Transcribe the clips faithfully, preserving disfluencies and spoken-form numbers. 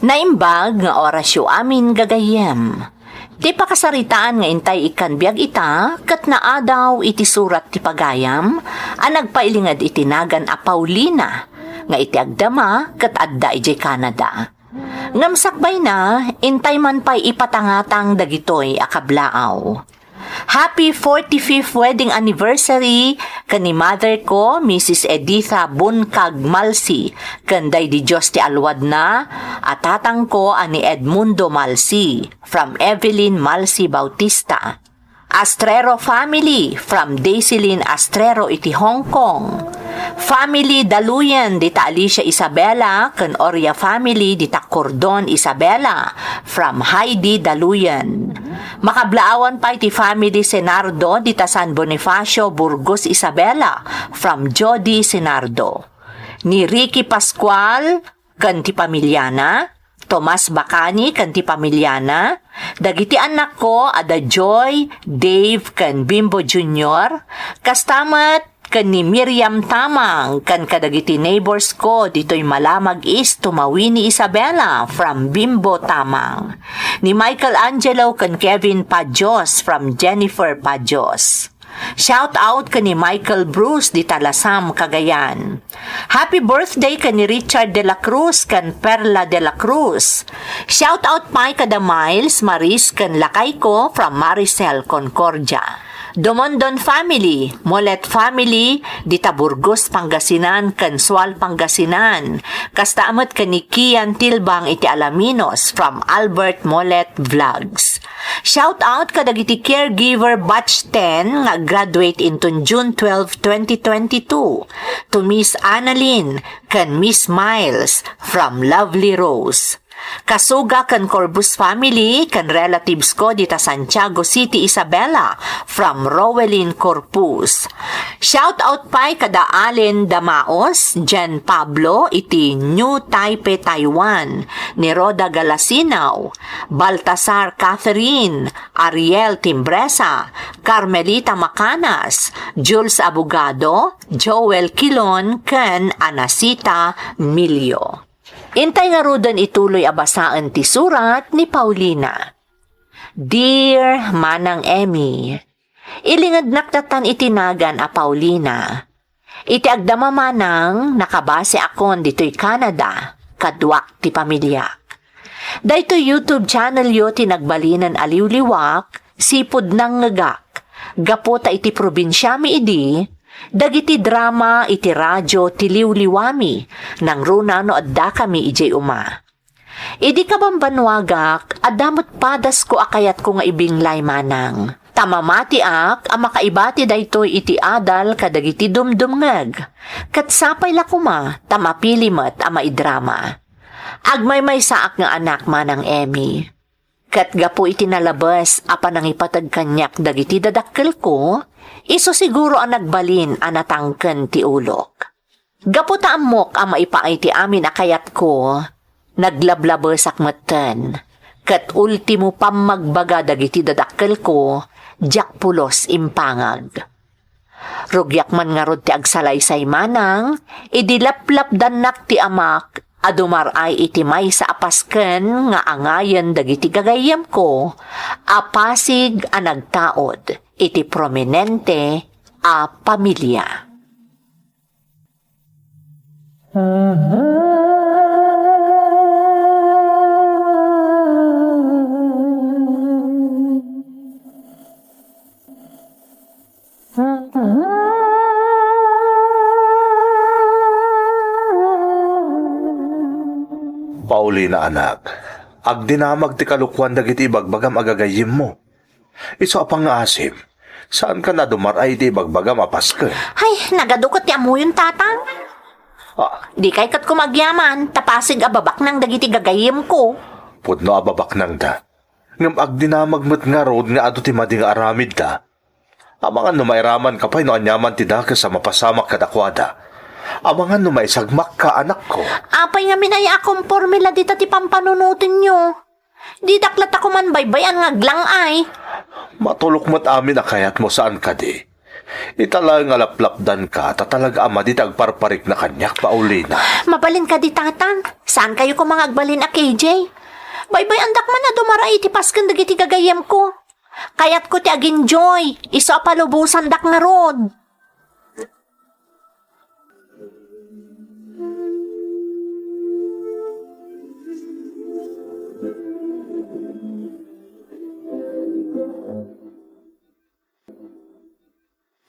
Naimbag nga orasyo amin gagayyem. Ti pakasaritaan nga intay ikkan biag ita ket naadaw iti surat ti pagayam a nagpailinged iti nagan a Paulina nga iti agdama ket adda idiay Canada. Ngem sakbayna, intay man pay ipatangatang dagitoy a kablaaw. Happy forty-fifth wedding anniversary ken ni mother ko, Missus Editha Bunkag Malsi, ken daydi Dios ti alwadna a tatangko a ni Edmundo Malsi, from Evelyn Malsi Bautista. Astrero family, from Daisilyn Astrero iti Hong Kong. Family Daluyan dita Alicia Isabela ken Oria family dita Cordon Isabela, from Heidi Daluyan. Makablaawan pay ti family Senardo dita San Bonifacio, Burgos Isabela, from Jody Senardo. Ni Ricky Pascual ken ti pamiliana, Tomas Bacani ken ti pamiliana, dagiti annakko a da Joy, Dave, ken Bimbo Junior, kasta met ken ni Miriam Tamang ken kadagiti neighbors ko ditoy Malamag East, Tumawini Isabela, from Bimbo Tamang. Ni Michael Angelo ken Kevin Padios, from Jennifer Padios. Shout out ken ni Michael Bruce dita Lasam, Cagayan. Happy birthday ken ni Richard de la Cruz ken Perla de la Cruz. Shout out pay kada Miles, Maris ken lakayko from Maricel, Concordia. Domondon family, Molet family, dita Burgos, Pangasinan, ken Sual, Pangasinan. Kasta met ken ni Kian Tilbang iti Alaminos from Albert Molet Vlogs. Shout out kadagiti caregiver batch ten nga graduate inton June twelve, twenty twenty-two, to Miss Annalyn ken Miss Miles from Lovely Rose. Kasuga ken Corbus family ken relatives ko dita Santiago City, Isabela, from Rowelyn Corpus. Shout out pay kada Allen Damaos, Jen Pablo iti New Taipei, Taiwan, ni Rhoda Galasinao, Baltasar Catherine, Ariel Timbresa, Carmelita Macanas, Jules Abogado, Joel Quilon, ken Anacita Milio. Intay ngaruden ituloy a basaen ti surat ni Paulina. Dear Manang Emmy, ilingednak datan iti nagan a Paulina. Iti agdama manang, nakabasiakon ditoy Canada, kaduak ti pamiliak. Daytoy YouTube channelyo ti nagbalinen a liwliwak, sipud nangngegak. Gapu ta iti probinsiami idi, dagiti drama iti radio ti liwliwami, nangruna no addakami idiay uma. Idi kabambannuagak, adda met padasko a kayatko nga ibinglay manang. Ta mamatiak a makaibati daytoy iti adal kadagiti dumdumngeg. Ket sapay la koma ta mapili met a maidrama. Agmaymaysaak nga anak, Manang Emmy. Ket gapu iti nalabes a panangipateg kaniak dagiti dadakkelko, isu siguro a nagbalin a natangken ti ulok. Gapu ta ammok a maipaay ti amin a kayatko, naglablabesak metten, ket ultimo pammagbaga dagiti dadakkelko, diak pulos impangag. Rugiak man ngarud ti agsalaysay manang, idi laplapdannak ti amak a dumar-ay iti maysa a pasken nga angayen dagiti gagayyemko a pasig a nagtaud iti prominente a pamilia. Paulina, anak, agdinamag ti kalokuan dagiti ibagbagam a gagayyemmo. Isu a pangngaasim, saanka a dumar-ay iti ibagbagam a pasken. Ay, nagadu ket ti ammoyon, Tatang. Ah. Dikay ket koma agyaman, ta pasig a babaknang dagiti gagayyemko. Pudno a babaknangda. Ngem agdinamag met ngarud nga adu ti madi nga aramidda. Amangan no mairamanka pay no aniaman ti dakes a mapasamak kadakuada. Amangan no maisagmakka, anakko. Apay ngamin aya a komporme la dita ti pampanunotenyo? Didak latta koman baybay-an nga aglang-ay. Matulok met amin a kayatmo, saan kadi? Ita laeng a laplapdanka, ta talaga a madi ti agparparikna kaniak, Paulina. Mabalin kadi, Tatang? Saankayo koma nga agbalin a K J? Baybay-andak man a dumarayo iti pasken dagiti gagayyemko. Kayatko ti agenjoy, isu a palubosandak ngarud.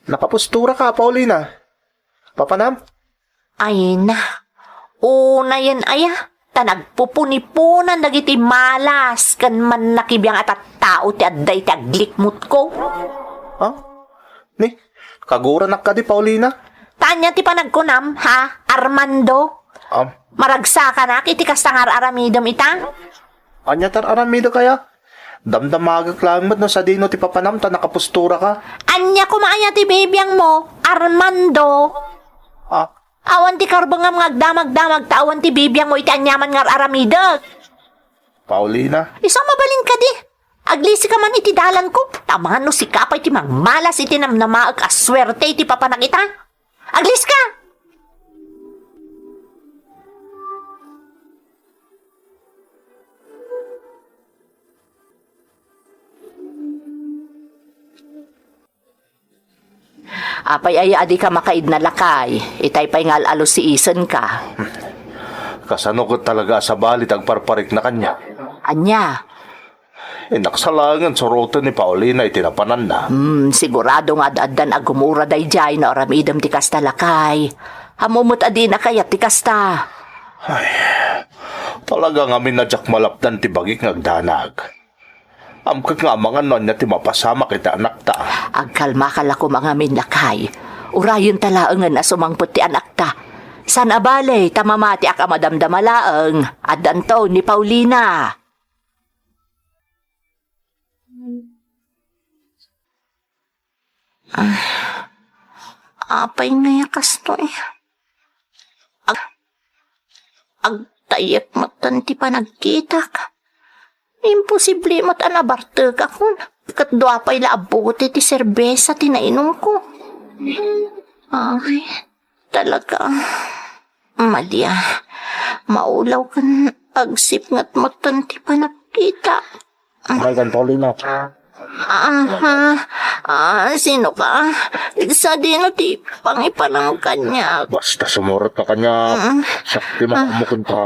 Nakapostura ka, Paulina. Papanam? Ay na. Unayen aya, ta nagpupuniponan dagiti malas ken mannakibiang a tattao ti adda iti aglikmutko. Ha? Ni, kaguranak kadi, Paulina? Ta ania ti panagkunam, ha, Armando? Am. Maragsakanak iti kasta nga ar-aramidem ita? Ania ti ar-aramidek aya? Damdamagek laeng met no sadino ti papanam ta nakapostura ka. Ania koma aya ti bibiangmo, Armando? Ah. Awan ti karbengam nga agdamagdamag ta awan ti bibiangmo iti aniaman nga ar-aramidek. Paulina. Isu a mabalin kadi. Aglisika man iti dalanko. Ta mano sika pay ti mangmalas iti namnamaek a suerte iti papanak ita. Aglisika! Apay aya a dika makaidna, lakay? Itay pay nga al-alusiisenka. Kasano ket talaga a sabali ti agparparikna kaniak? Ania? Innak sa laengen suroten ni Paulina iti napananna. Hmm, sigurado nga ad-addan a gumura daydiay no aramidem ti kasta, lakay. Ammom met a dina kayat ti kasta. Ay, talaga ngamin a diak malapdan ti bagik nga agdanag. Ammok nga amangan no ania ti mapasamak iti anakta. Agkalmaka la koma ngamin, lakay. Urayenta laengen a sumangpet ti anakta. Saan a bale, ta mamatiak a madamdama laeng, addanto ni Paulina. Ah, apay ngay a kastoy? Ag-, agtayyek metten ti panagkitak. Imposible met a nabartekakon. Ket dua pay la a bote ti serbesa ti nainumko. Ay, talaga. Madia, maulaw ken agsipnget metten ti panagkita. Umaykan, Paulina. Aha. Ah, sino ka? Sadino ti pangipanam kaniak? Basta sumurot ka kaniak. Mm. Sakti, ah, makamukod ka.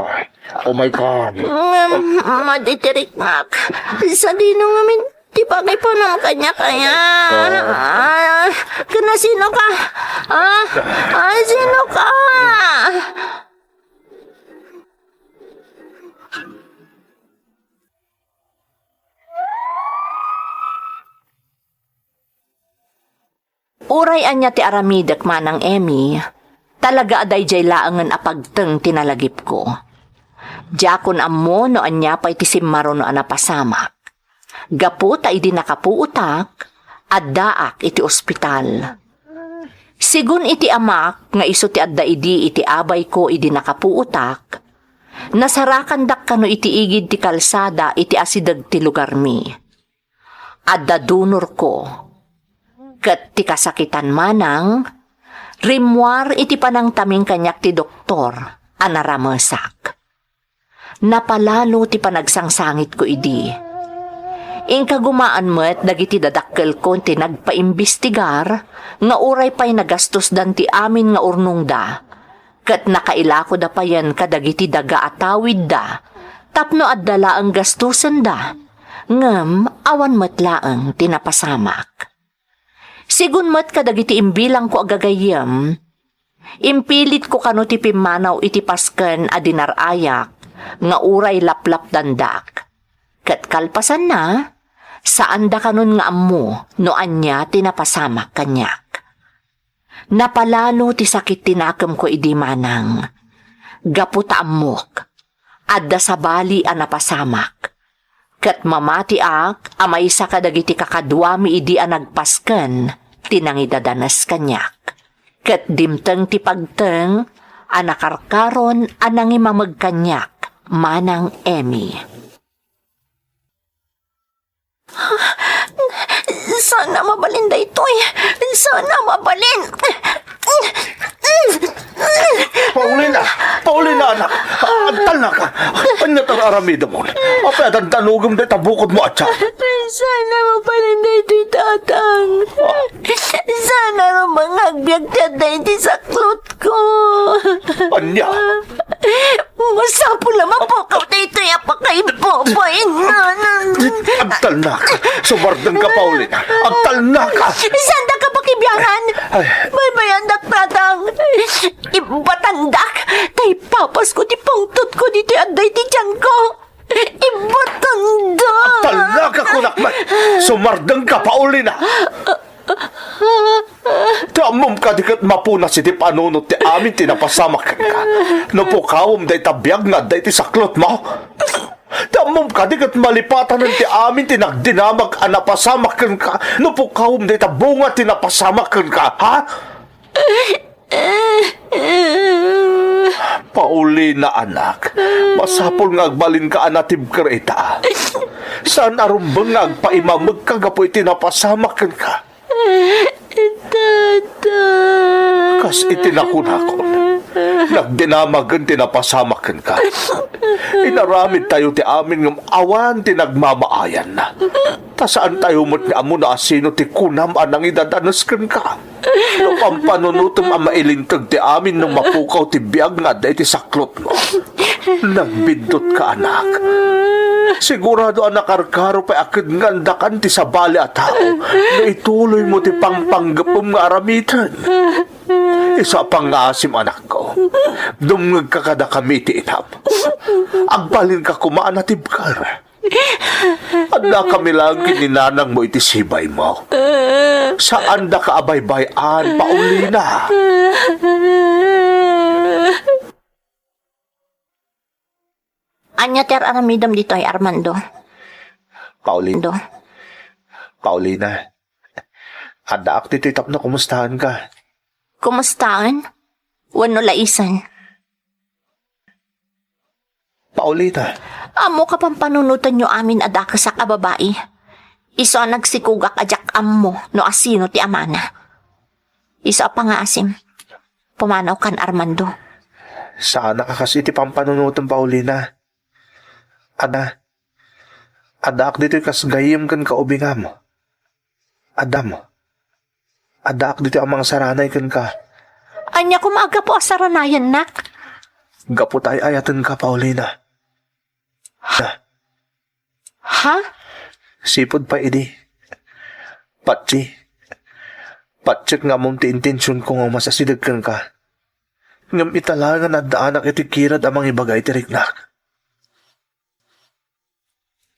Umaykan. Ngem, maditiriknak. Sadino ngamin ti pangipanam kaniak aya? Ah. Ah, ken sino ka? Ah, ah, sino ka? Uray ania ti aramidek, Manang Emmy, talaga a daydiay laengen a pagteng ti nalagipko. Diakon ammo no ania pay ti simmaruno a napasamak. Gapu ta idi nakapuotak, addaak iti ospital. Sigun iti amak nga isu ti adda idi iti abayko idi nakapuotak, nasarakandak kano iti igid ti kalsada iti asideg ti lugarmi. Adda donorko. Ket ti kasakitan manang, rimmuar iti panangtaming kaniak ti doktor a naramesak. Napalalo ti panagsangsangitko idi. Inkagumaan met dagiti dadakkelko ti nagpaimbestigar nga uray pay nagastusdan ti amin nga urnongda, ket nakailakoda payen kadagiti daga a tawidda tapno adda laeng gastosenda, ngem awan met laeng ti napasamak. Sigun met kadagiti imbilangko a gagayyem, impilitko kano ti pimmanaw iti pasken a dinar-ayak nga uray laplapdandak. Ket kalpasanna, saanda kanon nga ammo no ania ti napasamak kaniak. Napalalo ti sakit ti nakemko idi manang. Gapu ta ammok, adda sabali a napasamak. Ket mamatiak a maysa kadagiti kakaduami idi a nagpasken ti nangidadanes kaniak. Ket dimteng ti pagteng a nakarkaron a nangimameg kaniak, Manang Emmy. Sana mabalin daytoy. Sana mabalin. Paulina! Paulina, anak! Agtalnaka! Ania ti ar-aramidem? Apay a dandanogem dayta bukodmo a tiyan? Sana mabalin daytoy, Tatang. Ah. Sana rumbeng nga agbiag ti adda iti saklotko. Ania? Masapul a mapukaw daytoy a pakaibabain. Agtalnaka. Sumardengka, Paulina. Agtalnaka. Saandaka pakibiangan. Ay. Baybayandak, Tatang. Ibbatandak. Ta ipapasko ti pungtotko ditoy adda iti tiyanko. Ibbatandak. Agtalnaka, kunak met. Sumardengka, Paulina. Ti ammom kadi ket mapunas iti panunot ti amin ti napasamak kenka. No pukawem dayta biag nga adda iti saklotmo. Ti ammom kadi ket malipatanen ti amin ti nagdinamag a napasamak kenka. No pukawem dayta bunga ti napasamak kenka, ha? Paulina, anak, masapul nga agbalinka a natibker ita. Saan a rumbeng nga agpaimamegka gapu iti napasamak kenka. Tata. Kas iti nakunakon, nagdinamagen ti napasamak kenka. Inaramidtayo ti amin ngem awan ti nagmamaayanna. Ta saantayo met nga ammo no asino ti kunam a nangidadanes kenka. No pampanunotem a mailinteg ti amin no mapukaw ti biag nga adda iti saklotmo. Nagbiddut ka, anak. Sigurado a nakarkaro pay a kedngandakan ti sabali a tao no ituloymo ti pangpanggepem nga aramiden. Isu a pangngaasim, anakko. Dumngegka kadakami iti inam. Agbalinka koma a natibker. Addakami laeng ken ni nanangmo iti sibaymo. Saandaka a baybay-an, Paulina. Ania ti ar-aramidem ditoy, Armando? Paulina. Paulina. Addaak ditoy tapno kumustaenka. Kumustaen? Wenno laisen? Paulina. Ammok a pampanunotenyo amin a dakesak a babai. Isu a nagsikogak a diak ammo no asino ti amana. Isu a pangngaasim. Pumanawkan, Armando. Saanak a kas iti pampanunotem, Paulina. Adda, addaak ditoy kas gayyem ken kaubingam. Addam. Addaak ditoy a mangsaranay kenka. Ania koma a gapu a saranayennak? Gapu ta ay-ayatenka, Paulina. Ha? Sipud pay idi. Patsi. Patsiek nga ammom ti intensionko nga umas asideg kenka. Ngem ita laengen addaanak iti kirad a mangibaga iti riknak.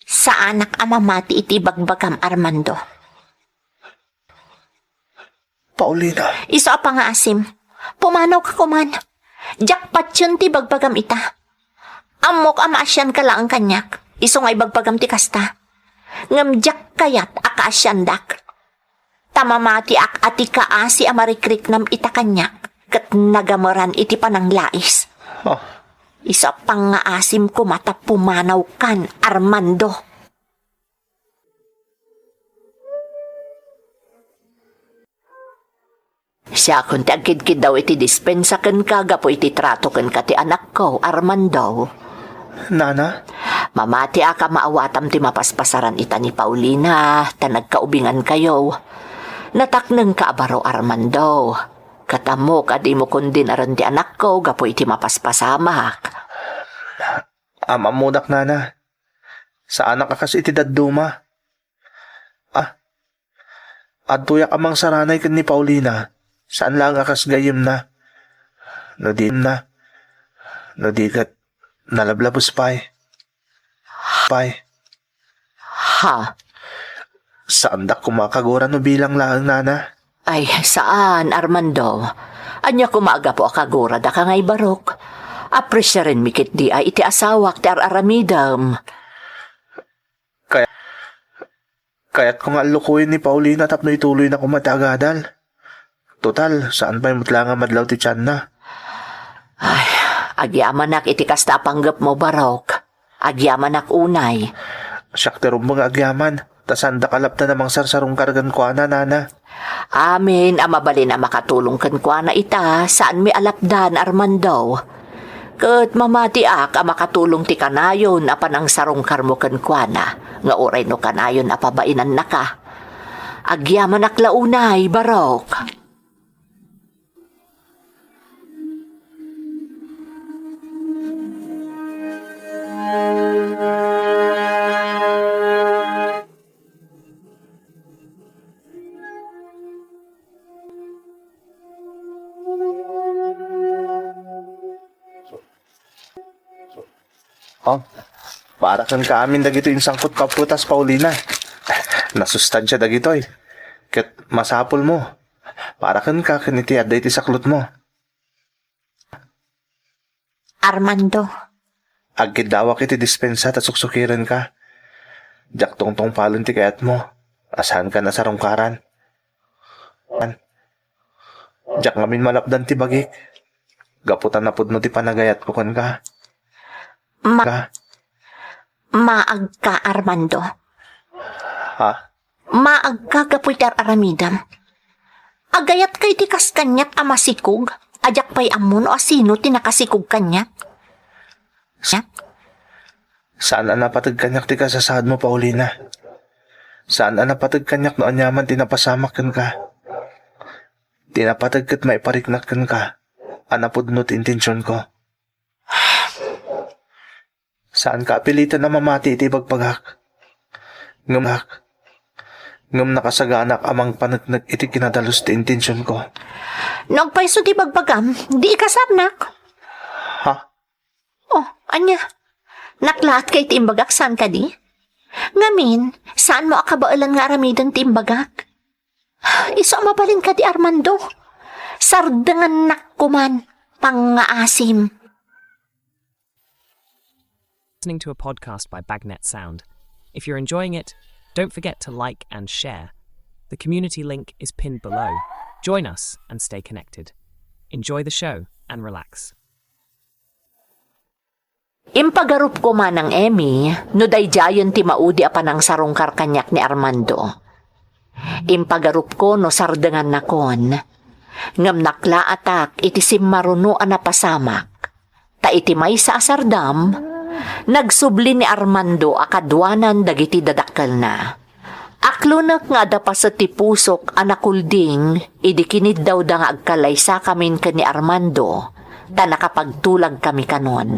Saanak a mamati iti ibagbagam, Armando. Paulina. Isu a pangngaasim. Pumanawka koman. Diak patien ti ibagbagam ita. Ammok a maasianka laeng kaniak. Isu nga ibagbagam ti kasta. Ngem diak kayat a kaasiandak. Ta mamatiak a ti kaasi a marikriknam ita kaniak ket nagameran iti pananglais. Ah. Isu a pangngaasim koma ta pumanawkan, Armando. Siakon ti agkidkiddaw iti dispensa kenka gapu iti trato kenka ti anakko, Armando. Nana? Mamatiak a maawatam ti mapaspasaran ita ni Paulina, ta nagkaubingankayo. Nataknengka a baro, Armando. Ket ammok a dimo kondinaren ti anakko gapu iti mapaspasamak. Am-ammodak, Nana. Saanak a kas iti dadduma. Ah, adtoyak a mangsaranay ken ni Paulina, saan laeng a kas gayyemna. No di na, no di ket nalablabes pay. Pay. Ha? Saandak koma a kagura no bilang laeng, Nana. Ay, saan, Armando. Ania koma a gapu a kaguradaka ngay barok? Apresiarenmi ketdi a iti asawak ti ar-aramidem. Kaya, kayatko nga allukoyen ni Paulina tapno ituloyna koma ti agadal. Total, saan pay met la nga madlaw ti tianna. Ay, agyamanak iti kasta a panggepmo, barok. Agyamanak unay. Siak ti rumbeng nga agyaman. Ta saanda kalaptan a mangsarsarungkar kenkuana, nana. Amin a mabalin a makatulong kenkuana ita, saanmi a lapdan, Armando. Ket mamatiak a makatulong ti kanayon a panangsarungkarmo kenkuana, nga uray no kanayon a pabainannaka. Agyamanak la unay, Barok. Oh, para kenka amin dagitoy insangkot ka prutas, Paulina. Nasustansia dagitoy. Ket masapulmo. Para kenka ken iti adda iti saklotmo. Armando. Agkiddawak iti dispensa ta suksukirenka. Diak tungtungpalen ti kayatmo. Asanka nasarungkaran. Diak ngamin malapdan ti bagik. Gapu ta napudno ti panagayatko kenka. Ma-, Ka? Maagka, Armando. Ha? Maagka gapu iti ar-aramidem. Agayatka iti kas kaniak a masikog, a diak pay ammo no asino ti nakasikog kaniak. Saan a napateg kaniak ti kasasaadmo, Paulina. Saan a napateg kaniak no aniaman ti napasamak kenka. Ti napateg ket maipariknak kenka a napudno ti intensionko. Saanka a piliten a mamati iti ibagbagak. Ngem, ngem nakasaganak a mangpaneknek iti kinadalus ti intensionko. No agpayso ti ibagbagam, di ikasarnak. Ha? Oh, ania? Naklaat kay ti imbagak, saan kadi? Ngamin, saanmo a kabaelan nga aramiden ti imbagak? Isu a mabalin kadi, Armando? Sardengannak koman, pangngaasim. Listening to a podcast by Bagnet Sound. If you're enjoying it, don't forget to like and share. The community link is pinned below. Join us and stay connected. Enjoy the show and relax. Impagarupko, Manang Emmy, no daydiayen ti maudi a panangsarungkar kaniak ni Armando. Impagarupko no sardengannakon, ngem naklaatak iti simmaruno a napasamak, ta iti maysa a sardam, nagsubli ni Armando a kaduanan dagiti dadakkelna. Aklonek nga adda paset ti pusok a nakulding idi kiniddawda nga agkallaysakamin ken ni Armando, ta nakapagtulagkami kanon.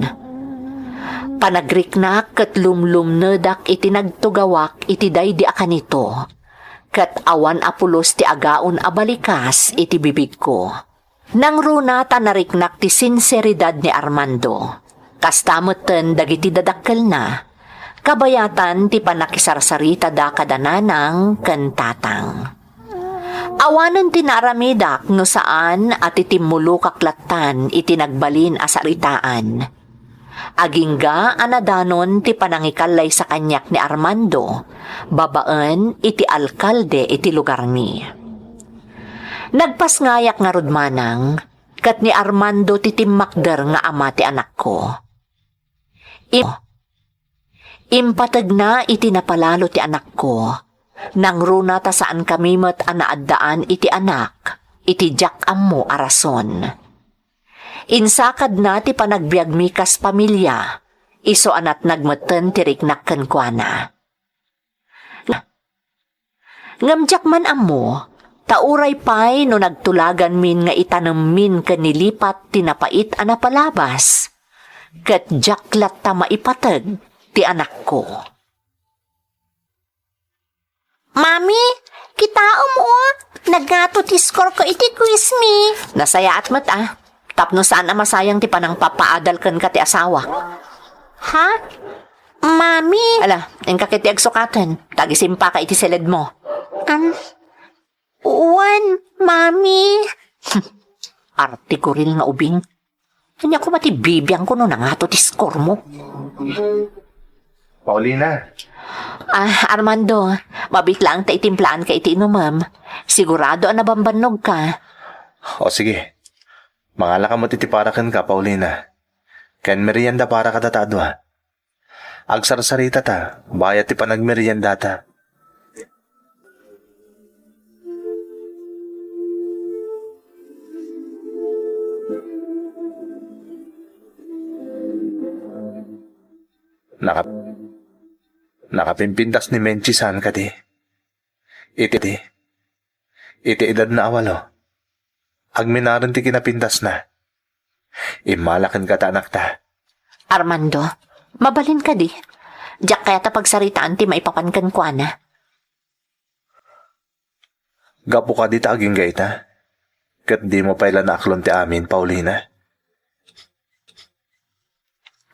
Panagriknak ket lumlumnedak iti nagtugawak iti daydi a kanito, ket awan a pulos ti agaon a balikas iti bibigko. Nangruna ta nariknak ti sinseridad ni Armando. Kasta metten dagiti dadakkelna, kabayatan ti pannakisarsaritada kada nanang ken tatang. Awanen ti naaramidak no saan a ti timmulokak lattan iti nagbalin a saritaan. Agingga a nadanon ti panangikallaysakaniak ni Armando babaen iti alkalde iti lugarmi. Nagpasngayak ngarud manang, ket ni Armando ti timmakder nga ama ti anakko. Im-, impategna iti napalalo ti anakko. Nangruna ta saankami met a naaddaan iti anak, iti diak ammo a rason. Insakadna ti panagbiagmi kas pamilia, isu a natnag metten ti riknak kenkuana. Ngem diak man ammo, ta uray pay no nagtulaganmin nga itanemmin ken nilipat ti napait a napalabas, ket diak latta maipateg ti anakko. Mami, kitaem, o, nagngato ti score ko iti quiz mi. Nasayaat met, a. Tapno saan a masayang ti panangpapaadal kenka ti asawak. Ha? Mami? Ala, inka ketdi agsukaten, ta agisimpaka iti siledmo. Am, wen, Mami. Artiguril nga ubing. Ania koma ti bibiangko no nangato ti score mo? Paulina. Ah, Armando, mabiit laeng ta itimplaanka iti inumem. Sigurado a nabambannogka. O, sige. Mangalaka met iti para kenka, Paulina. Ken merienda para kadata a dua. Agsarsaritata, bayat ti panagmeriendata. Naka-, nakapimpintas ni Menchi saan kadi. Iti, iti edadna a walo. Agminaren ti kinapintasna. Immala kenka ta anakta. Armando, mabalin kadi? Diak kayat a pagsaritaan ti maipapan kenkuana. Gapu kadi ta agingga ita, ket dimo pay la naaklon ti amin, Paulina?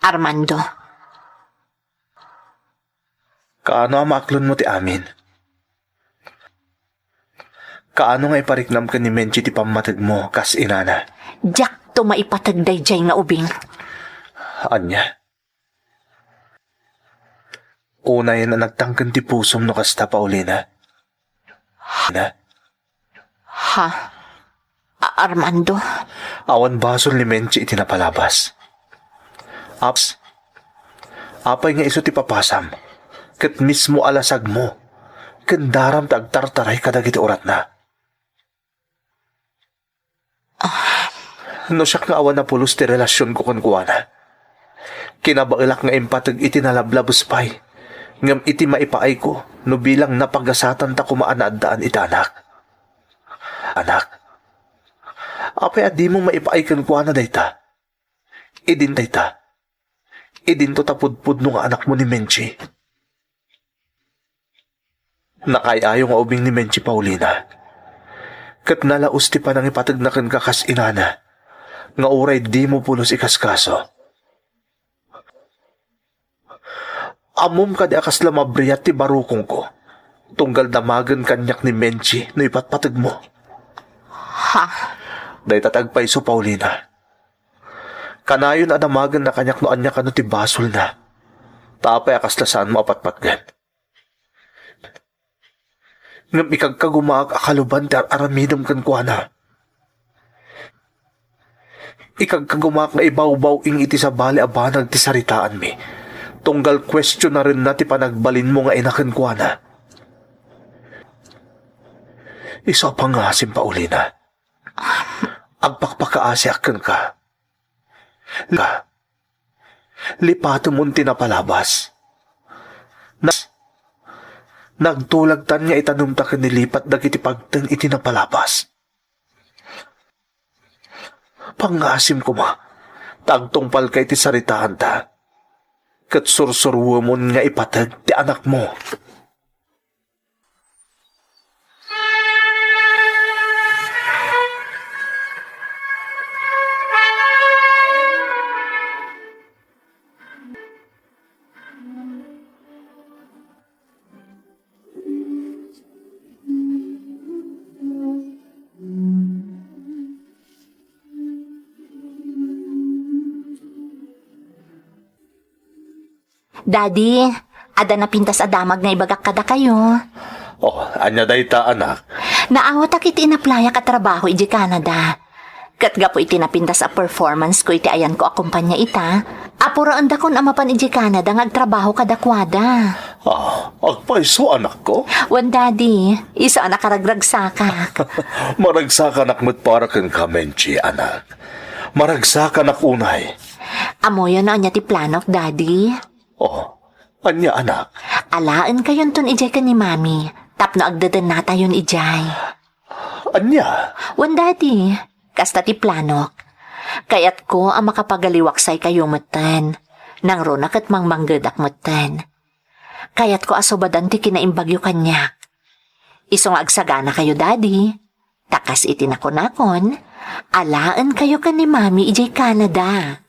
Armando. Kaano a maaklonmo ti amin? Kaano nga ipariknam ken ni Menchi ti pammategmo kas inana? Diakto maipateg daydiay nga ubing. Ania? Unayen a nagtangken ti pusom no kasta, Paulina. Na? Ha? A-, Armando? Awan basol ni Menchi iti napalabas. Aps, apay nga isu ti papasam, ket mismo a lasagmo, ken daram ta agtartaray kadagiti uratna. No siak nga awan a pulos ti relasionko kenkuana, kinabaelak nga impateg iti nalablabes pay, ngem iti maipaayko no bilang napagasatanta koma a naaddaan iti anak. Anak, apay a dimo maipaay kenkuana dayta? Idin dayta. Idinto ta pudpudno nga anakmo ni Menchi. Nakaay-ayo nga ubing ni Menchi, Paulina. Ket nalaus ti panangipategna kenka kas inana, nga uray dimo pulos ikaskaso. Ammom kadi a kasla mabriat ti barukongko, tunggal damagen kaniak ni Menchi no ipatpategmo? Ha? Dayta ti agpayso, Paulina. Kanayon a damagenna kaniak no ania kano ti basolna. Ta apay a kasla saanmo a patpatgen? Ngem ikagkagumaak a kaluban ti ar-aramidem kenkuana. Ikagkagumaak nga ibawbaw-ing iti sabali a banag ti saritaanmi, tunggal kuestionarenna ti panagbalinmo nga ina kenkuana. Isu a pangngasim, Paulina. Agpakpakaasiak kenka. Ka. Lipatemon ti napalabas. Na-, nagtulagtan nga itanemta ken ni lipat dagiti pagteng iti napalabas. Pangngasim koma, ta agtungpalka iti saritaanta, ket sursuruemon nga ipateg ti anakmo. Daddy, adda napintas a damag nga ibagak kadakayo. Oh, ania dayta, anak? Naawatak iti inaplayak a trabaho idiay Canada. Ket gapu iti napintas a performance ko iti ayanko a kompania ita, apuraendakon a mapan idiay Canada nga agtrabaho kadakuada. Ah, agpayso, anakko? Wen, Daddy, isu a nakaragragsakak. Maragsakanak met para kenka, Menchi, anak. Maragsakanak unay. Ammoyo no ania ti planok, Daddy? Oh, ania, anak? Alaenkayonton idiay ken ni Mami tapno agdedennatayon idiay. Ania? Wen, Daddy, kasta ti planok. Kayatko a makapagaliwaksaykayo metten. Nangruna ket mangmanggedak metten. Kayatko a subadan ti kinaimbagyo kaniak. Isu nga agsaganakayo, Daddy. Ta kas iti nakunakon, alaenkayo ken ni Mami idiay Canada.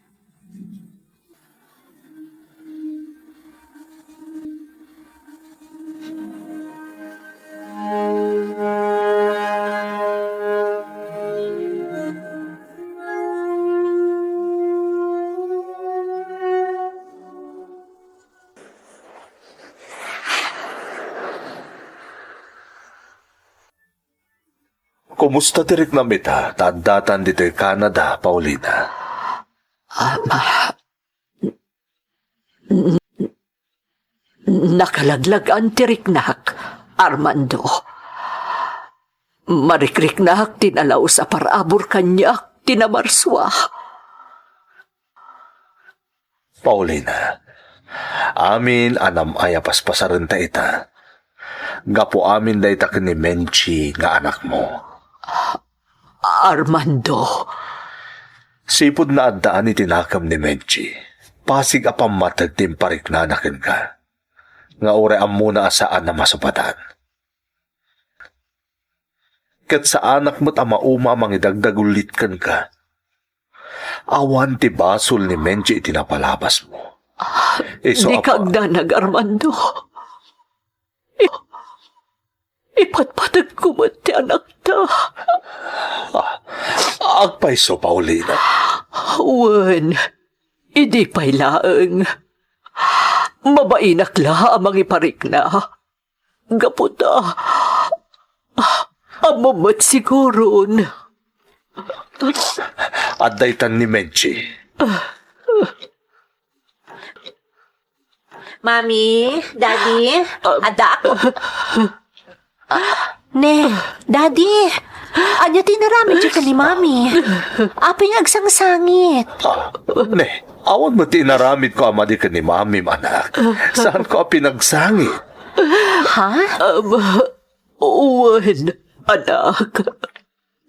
Kumusta ti riknam ita ta addatan ditoy Canada, Paulina? Ah, ma-, n-, n-, nakalaglag-an ti riknak, Armando. Marikriknak ti nalaus a parabur kaniak ti namarsua. Paulina, Amin a nam-ay a paspasarenta ita. Gapu amin dayta ken ni Menchi nga anakmo. Armando. Sipud naaddaan iti nakem ni Menchi, pasig a pammateg ti impariknana kenka, nga uray ammona a saan a masupadan. Ket saanak met a mauma a mangidagdagullit kenka. Awan ti basol ni Menchi iti napalabasmo. Isu a pa- Dika agdanag, Armando. I-, ipatpategko met ti anakta. Ah, agpayso, Paulina. Wen, idi pay laeng. Mabainak la a mangiparikna. Gapu ta, ah, ammom met siguron. Adda itan ni Menchi. Mami, Daddy, addaak. Ne, Daddy, ania ti inaramidyo ken ni Mami? Apay nga agsangsangit? Ah, ne, awan met ti inaramidko a madi ken ni Mamim, anak. Saanko a pinagsangit. Ha? Um, wen, anak.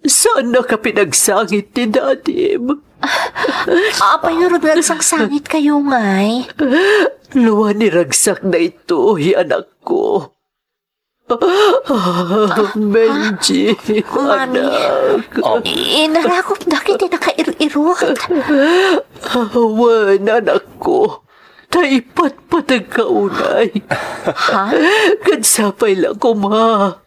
Saannak a pinagsangit ti dadim. Apay ngarud nga agsangsangitkayo, ngay? No ania ti ragsak daytoy, anakko. Menchi, Mami, anak. Um, inarakopda iti nakair-irot. Wen, anakko. Ta ipatpategka unay. Ha? Ket sapay la koma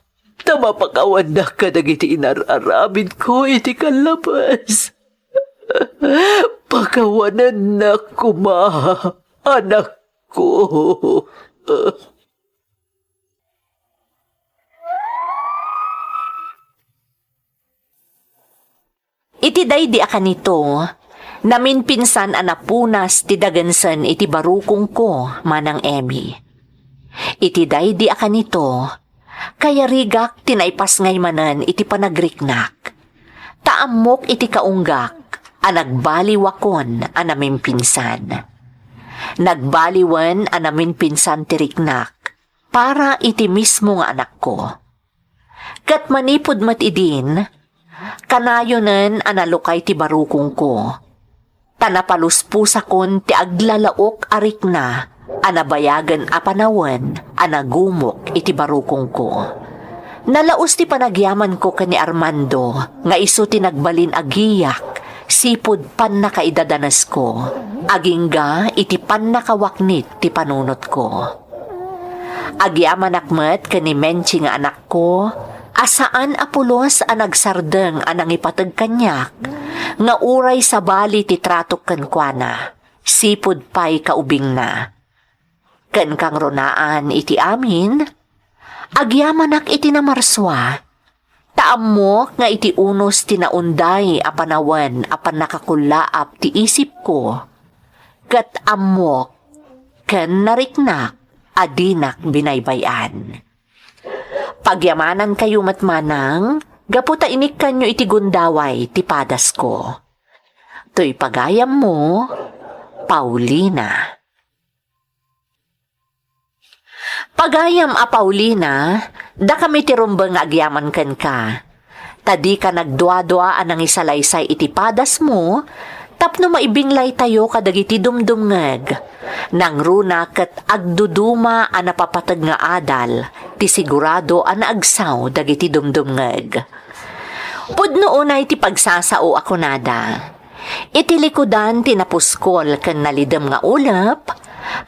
ta mapakawannak kadagiti inar-aramidko iti kallabas. Pakawanennak koma, anakko. Iti daydi a kanito, namimpinsan a napunas ti dagensen iti barukongko, Manang Emmy. Iti daydi a kanito, kayarigak ti naipasngay manen iti panagriknak. Ta ammok iti kaunggak a nagbaliwakon a namimpinsan. Nagbaliwen a namimpinsan ti riknak para iti mismo nga anakko. Ket manipud met idin, kanayonen a nalukay ti barukongko, ta napaluspusakon ti aglalaok a rikna a nabayagen a panawen a nagumok iti barukongko. Nalaus ti panagyamanko ken ni Armando nga isu ti nagbalin a giyak sipud pannakaidadanesko, agingga iti pannakawaknit ti panunotko. Agyamanak met ken ni Menchi nga anakko a saan a pulos a nagsardeng a nangipateg kaniak nga uray sabali ti tratok kenkuana, sipud pay kaubingna. Ken kangrunaan iti amin, agyamanak iti namarsua, ta ammok nga iti unos ti naunday a panawen a pannakakullaap ti isipko, ket ammok ken nariknak a dinak binaybay-an. Pagyamanankayo met manang gapu ta inikkanyo iti gundaway ti padasko. Toy pagayammo, Paulina. Pagayam a Paulina, dakami ti rumbeng nga agyaman kenka. Ta dika nagduadua a nangisalaysay iti padasmo tapno maibinglaytayo kadagiti dumdumngeg. Nangruna ket agduduma a napapateg nga adal ti sigurado a naagsaw dagiti dumdumngeg. Pudno unay ti pagsasao a kunada. Iti likudan ti napuskol ken nalidem nga ulep,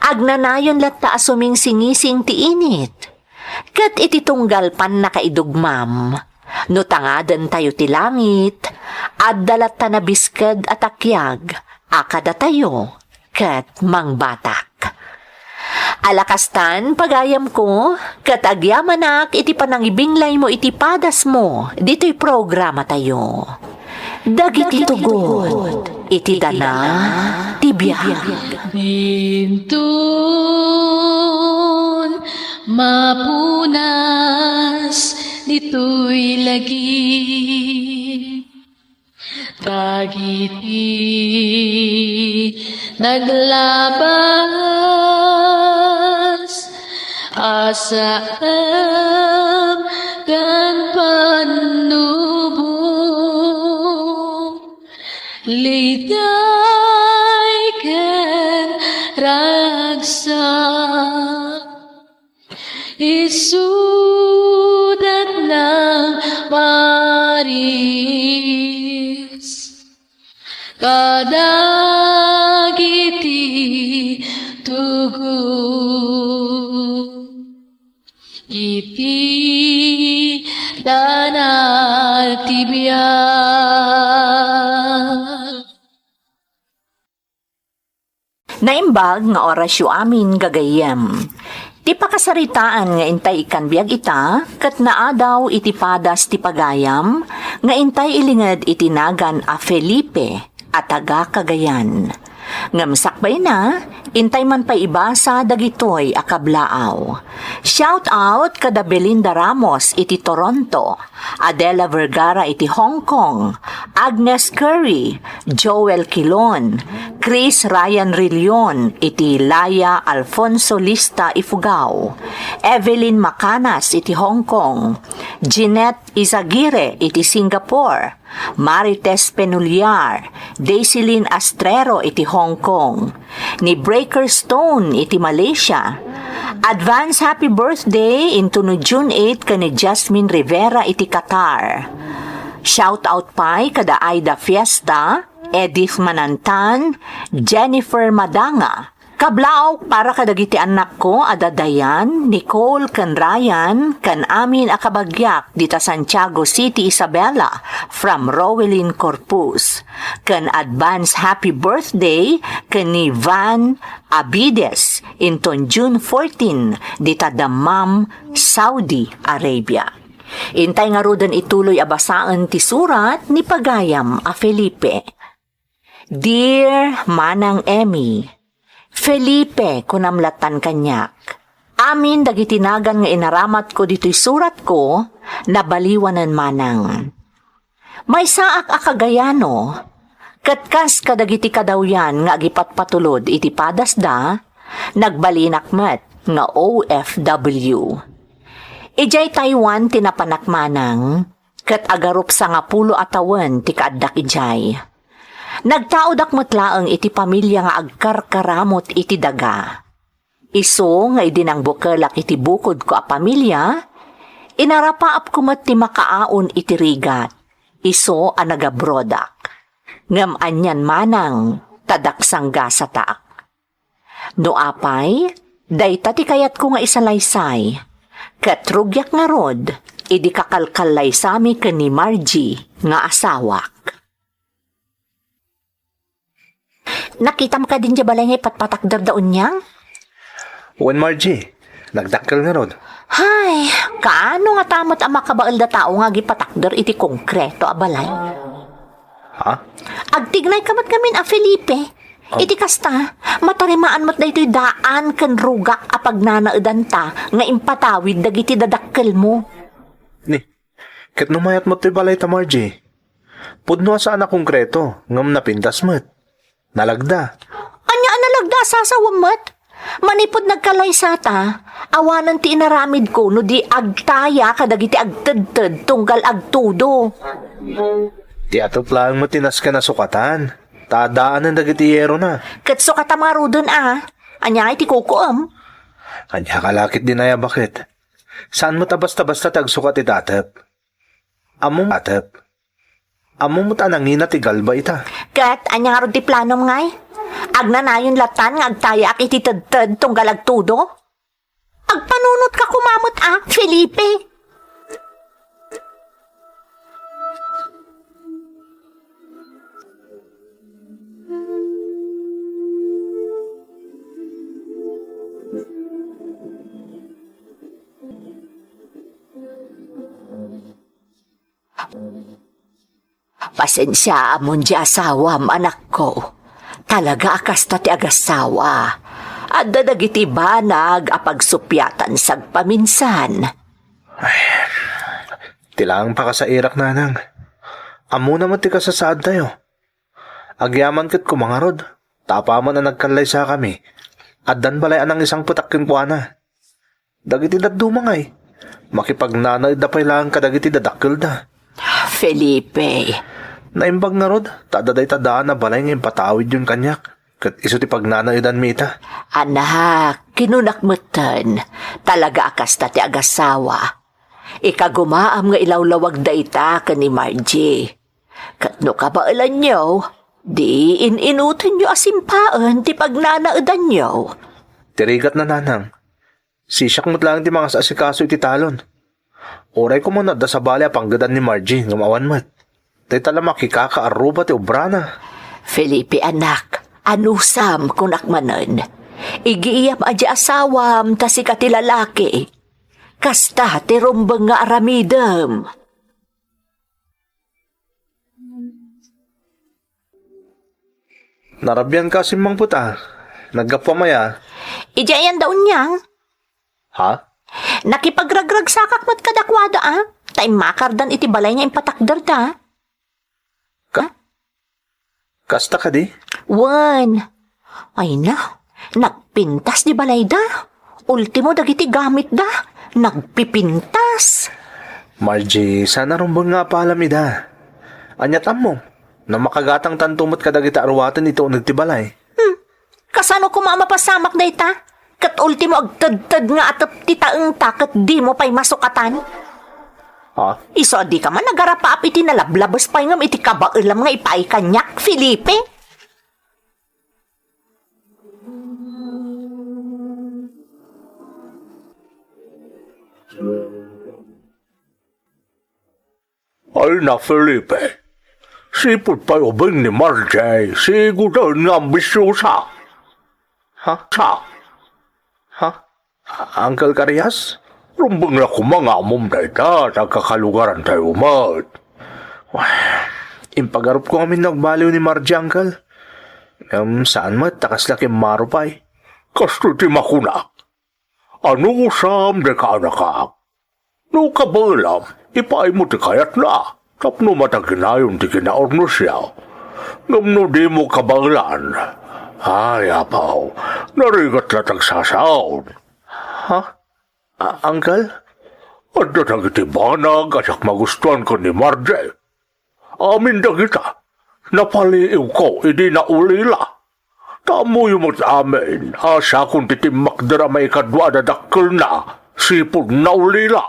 agnanayon latta a sumingsingising ti init. Ket iti tunggal pannakaidugmam, no tangadentayo ti langit, adda latta nabisked a takiag a kadatayo ket mangbatak. Ala kastan, pagayamko, ket agyamanak iti panangibinglaymo iti padasmo ditoy programatayo. Dagiti tugod iti dana ti biag. Inton mapunas ditoy lagip, dagiti naglaba Asaem ken pannubo, liday ken ragsak, isudat nang Maris kadagiti tugo iti danag ti biag. Naimbag nga orasyo amin, gagayyem. Ti pakasaritaan nga intay ikkan biag ita, ket naadaw iti padas ti pagayam nga intay ilinged iti nagan a Felipe a taga Cagayan. Ngem sakbayna, intay man pay ibasa dagitoy a kablaaw. Shout out kada Belinda Ramos iti Toronto, Adela Vergara iti Hong Kong, Agnes Curry, Joel Quilon, Chris Ryan Rillion iti Laya, Alfonso Lista, Ifugao, Evelyn Macanas iti Hong Kong, Jeanette Izagirre iti Singapore, Marites Penullar, Daisilyn Astrero iti Hong Kong, ni Breaker Stone iti Malaysia. Advance happy birthday into no June eight ken ni Jasmine Rivera iti Qatar. Shout out pay kada Aida Fiesta, Edith Manantan, Jennifer Madanga. Kablaaw para kadagiti annakko a da Diane, Nicole, ken Ryan, ken amin a kabagiak dita Santiago City, Isabela, from Rowelyn Corpus. Ken advance happy birthday ken ni Van Abides inton June fourteen dita Dammam, Saudi Arabia. Intay ngaruden ituloy a basaen ti surat ni pagayam a Felipe. Dear Manang Emmy, Felipe, kunam lattan kaniak. Amin dagiti nagan nga inaramatko ditoy suratko, nabaliwanen manang. Maysaak a Kagayano, ket kas kadagiti kadawyan nga agipatpatulod iti padasda, nagbalinak met nga O F W. Idiay Taiwan ti napanak manang, ket agarup sangapulo a tawen ti kaaddak idiay. Nagtaodak met laeng iti pamilia nga agkarkaramut iti daga. Isu nga idi nangbukelak iti bukodko a pamilia, inarapaapko met ti makaaon iti rigat, isu a nagabrodak. Ngem anian manang ta daksanggasatak. No apay, dayta ti kayatko nga isalaysay, ket rugiak ngarud idi kakalkallaysami ken ni Margie nga asawak. Nakitam kadi diay balay nga ipatpatakderda unay? Wen, Margie, nagdakkel ngarud. Hay, kaano ngata met a makabaelda tao nga agipatakder iti konkreto a balay? Ha? Agtignay ka met ngamin a Felipe. Oh. Iti kasta, matarimaan met daytoy daan ken rugak a pagnanaedanta nga impatawid dagiti dadakkelmo. Ni, ket no mayat met toy balayta, Margie? Pudno a saan a konkreto, ngem napintas met. Nalagda. Ania a nalagda a sasawem met? Manipud nagkalaysata, awanen ti inaramidko no di agtaya kadagiti agtedted tunggal agtudo. Ti atep laeng met ti nasken a sukatan, ta addaanen dagiti yerona. Ket sukatam ngaruden a, ania ngay ti kukuem? Ania ka la ket di nayabaket? Saan met a basta-basta ti agsukat iti atep. Ammom, atep. Ammom met a nangina ti galba ita. Ket ania ngarud ti planom ngay? Agnanayon latan nga agtayaak iti tedted tunggal agtudo? Agpanunotka koma met a, Felipe. Pasensiaamon ti asawam, anakko. Talaga a kasta ti agasawa. Adda dagiti banag a pagsuppiatan sagpaminsan. Ay, ti laeng pakasairak, nanang. Ammona met ti kasasaadtayo. Agyaman ket kumangarod, ta apaman a nagkallaysakami, addan balay a nangisangpetak kenkuana. Dagiti dadduma ngay, makipagnanaedda pay laeng kadagiti dadakkelda. Felipe. Naimbag ngarud, ta adda dayta daan a balay nga impatawidyon kaniak, ket isu ti pagnanaedanmi ita. Anak, kinunak metten, talaga a kasta ti agasawa. Ikagumaam nga ilawlawag dayta ken ni Margie. Ket no kabaelanyo, di in-inutenyo a simpaen ti pagnanaedanyo. Ti rigatna, nanang. Sisiak met laeng ti mangasasikaso iti talon. Uray koma no adda sabali a panggedan ni Margie ngem awan met. Dayta la makikakaarruba ti obrana. Felipe, anak, anusam, kunak manen. Igiyam a di asawam ta sika ti lalaki. Kasta ti rumbeng nga aramidem. Narabian ka a simmangpet a. Naggapuam aya? Idiay ayan da Unyang? Ha? Nakipagragragsakak met kadakuada a. Ta immakardan iti balay nga impatakderda. Ka? Kasta kadi? Wen. Ay na, nagpintas di balayda. Ultimo dagiti gamitda, nagpipintas. Margie, saan a rumbeng nga apalam ida. Aniat ammom, no makagatangtanto met kadagiti aruaten iti uneg ti balay. Hmm. Kasano koma a mapasamak dayta? Ket ultimo agtedted nga atep ti taengta ket dimo pay masukatan? Ha? Isu a dika man agarapaap iti nalablabes pay ngem iti kabaelam nga ipaay kaniak, Felipe? Ay na, Felipe. Sipud pay ubing ni Margie, sigoden nga ambisiosa. Ha? Sa? Ha? Uncle Carias? Rumbeng la koma nga ammom dayta, ta agkakalugarantayo met. Impagarupko ngamin no agbaliw ni Margie, Uncle. Ngem saan met, ta kasla kimmaro pay. Kastoy ti makunak. Anusam dayta, anakak. No kabaelam, ipaaymo ti kayatna, tapno mataginayon ti kinaurnosyo. Ngem no dimo kabaelan, ay, apo, narigat la ti agsasao. Ha? A-, Uncle? Adda dagiti banag a diak magustuan ken ni Margie. Amin dagita, napaliiwko idi naulila. Ta ammoyo met amin a siakon ti timmakder a maikadua a dadakkelna sipud naulila.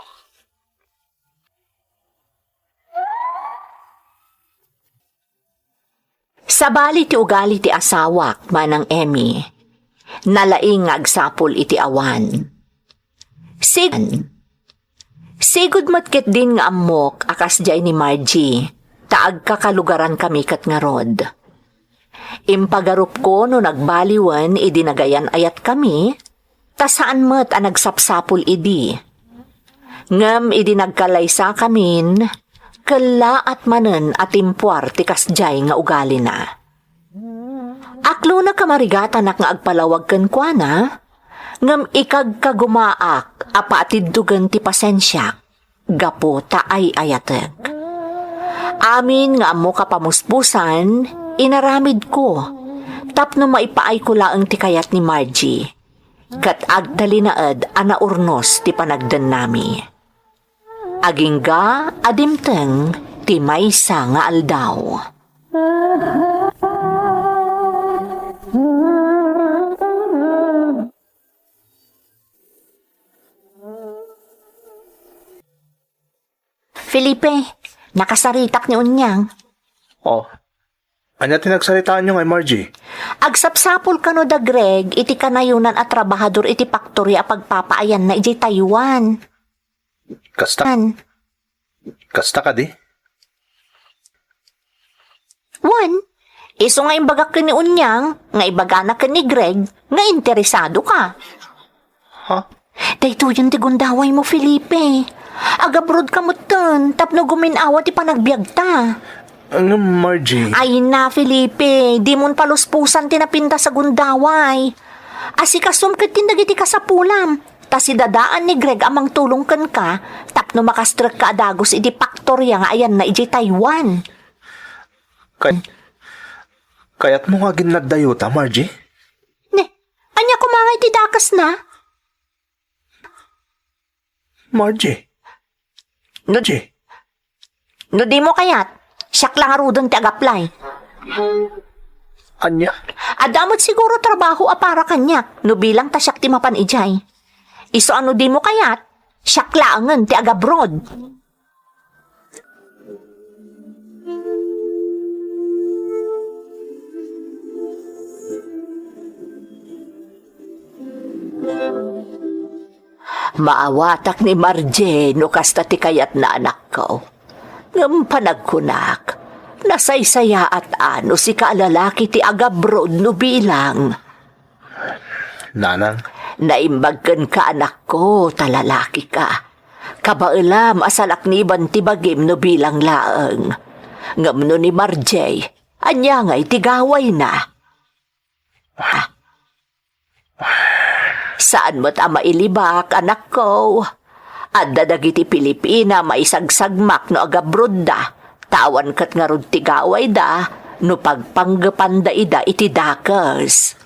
Sabali ti ugali ti asawak, Manang Emmy. Nalaing nga agsapul iti awan. Sig-, sigud met ketdin nga ammok a kasdiay ni Margie, ta agkakalugarankami ket ngarud. Impagarupko no nagbaliwen idi nagayan-ayatkami, ta saan met a nagsapsapul idi. Ngem idi nagkalaysakamin, kellaat manen a timpuar ti kasdiay nga ugalina. Aklonek a marigatanak nga agpalawag kenkuana, ngem ikagkagumaak a paatiddogen ti pasensiak gapu ta ay-ayatek. Amin nga ammok a pamuspusan, inaramidko tapno maipaayko laeng ti kayat ni Margie, ket agtalinaed a naurnos ti panagdennami. Agingga a dimteng ti maysa nga aldaw. Felipe, nakasaritak ni Unyang. Oh, ania ti nagsaritaanyo ngay, Margie? Agsapsapul kano da Greg iti kanayonan a trabahador iti paktoria a pagpapaayanna idiay Taiwan. Kasta? An. Kasta kadi? Wen, isu nga imbagak ken ni Unyang nga ibagana ken ni Greg nga interesado ka. Ha? Daytoyen ti gundawaymo, Felipe. Agabroad ka metten tapno gumin-awa ti panagbiagta. Ngem, Margie. Ay na, Felipe, dimon paluspusan ti napintas a gundaway. Asikasom ketdin dagiti kasapulam, ta sidadaan ni Greg a mangtulong kenka tapno makastrekka a dagus iti paktoria nga ayanna idiay Taiwan. Kay-, kayatmo nga aginnaddayota, Margie? Ne, ania koma nga iti dakesna? Margie. No, Margie. No dimo kayat, siak la ngaruden ti agaplay. Ania? Adda met siguro trabaho a para kaniak, no bilang ta siak ti mapan idiay. Isu a no dimo kayat, siak laengen ti agabroad. Maawatak ni Margie no kasta ti kayatna, anakko. Ngem panagkunak, nasaysayaat a no sika a lalaki ti agabroad no bilang. Nanang. Naimbag kenka, anakko, ta lalaki ka. Kabaelam a salakniban ti bagim no bilang laeng. Ngem no ni Margie, ania ngay ti gawayna? Ah. Saan met a mailibak, anakko. Adda dagiti Pilipina a maisagsagmak no agabrodda, ta awan ket ngarud ti gawayda no pagpanggepanda ida iti dakes.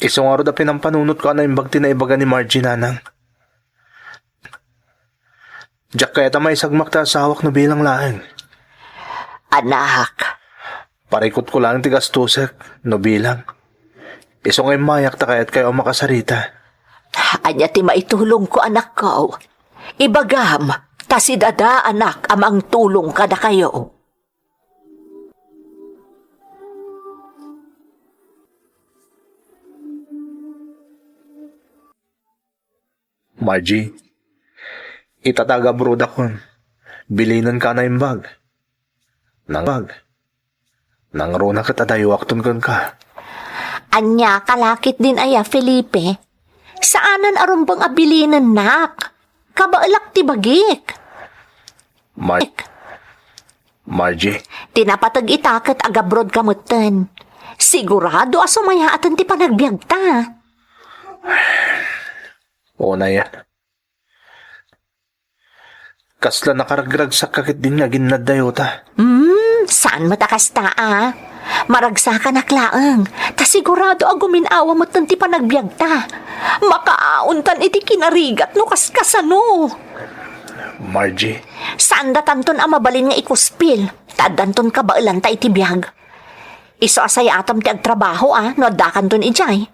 Isu ngarud a pinampanunotko a naimbag ti naibaga ni Margie, nanang. Diak kayat a maisagmak ti asawak no bilang laeng. Anak. Parikutko laeng ti gastosek no bilang. Isu nga immayak ta kayatkayo a makasarita. Ania ti maitulongko, anakko? Ibagam, ta si dada, anak, a mangtulong kadakayo. Margie, ita ta agabrodakon, bilinenka a naimbag. Nang-, nangruna ket adayuakton kenka. Ania, kalakit din aya, Felipe? Saanen a rumbeng a bilinennak. Kabaelak ti bagik. Mar-, Margie. Ti napateg ita ket agabrodka metten. Sigurado a sumayaaten ti panagbiagta. Unay, a. Kasla nakaragragsakka ketdin nga aginnadayota. Hmm, saan met a kasta, a? Maragsakanak laeng, ta sigurado a gumin-awa metten ti panagbiagta. Makaaontan iti kinarigat no kaskasano. Margie. Saandatanton a mabalin nga ikuspil, ta addanton kabaelanta iti biag. Isu a sayaatam ti agtrabaho, a, no addakanton idiay.